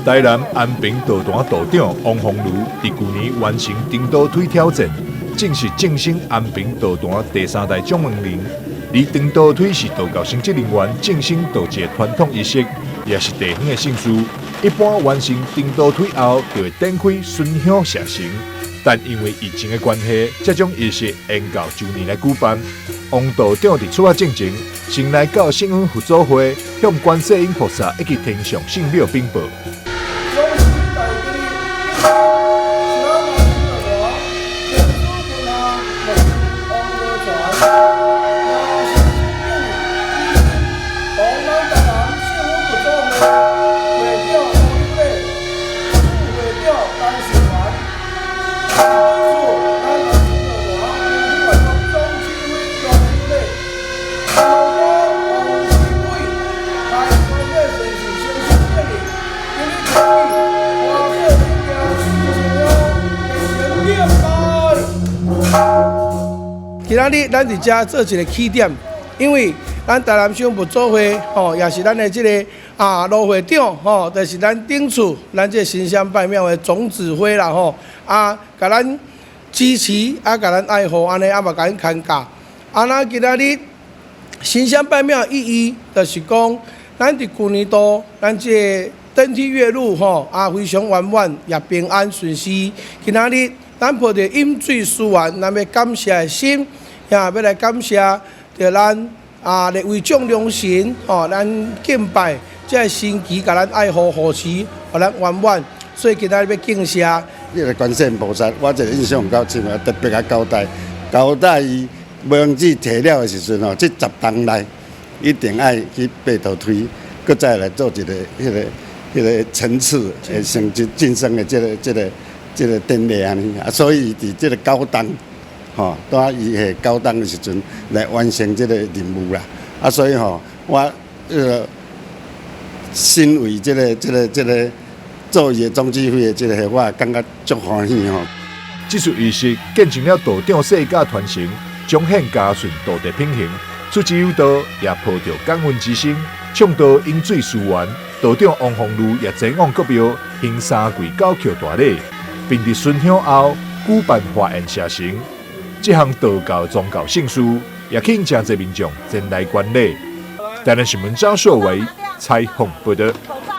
台南安平道壇道長王鴻儒佇舊年完成長刀腿挑戰，正式晉升安平道壇第三代掌門人。而長刀腿是道教神職人員晉升道士的傳統儀式，也是地方的盛事。一般完成長刀腿後，就會展開巡香謝神。但因為疫情的關係，這種儀式延到周年來舉辦。王道長佇出發進前，先來到聖恩佛祖會，向觀世音菩薩以及天上聖廟稟報。今仔日咱佇遮做一个起點，因為咱台南聖恩佛祖會吼，也是咱的這个羅會長吼，就是咱頂厝，咱這个神社拜廟的總指揮啦吼，共咱支持，共咱愛護，按呢嘛共咱牽教。那今仔日神社拜廟意義，就是講，咱佇舊年度，咱這个登梯躍入吼，非常圓滿，也平安順遂。今仔日咱抱著飲水思源，咱欲感謝的心，也欲來感謝著咱列位眾龍神吼，咱敬拜這个神祇，共咱愛護護持，予咱圓滿。所以今仔日欲敬謝。這个觀世音菩薩，我這个印象較深啊，特別共交代，交代伊無子提了的時陣吼，這10冬內一定愛去爬刀腿，閣再來做一个彼个層次的升級晉升的這個典禮按呢，所以佇這个九冬，吼，拄仔伊下九冬的時陣來完成這个任務啦。所以吼，我身為這個做伊的總指揮的這个，我也感覺足歡喜吼。這次儀式見證了道長世家傳承，彰顯家訓道德品行。出之有道，也抱著感恩之心，倡導飲水思源。道長王鴻儒也前往國廟行三跪九叩大禮，並佇巡香後舉辦華宴謝神。這項道教宗教盛事，也吸引誠濟民眾前來觀禮。台南新聞張碩偉採訪報導。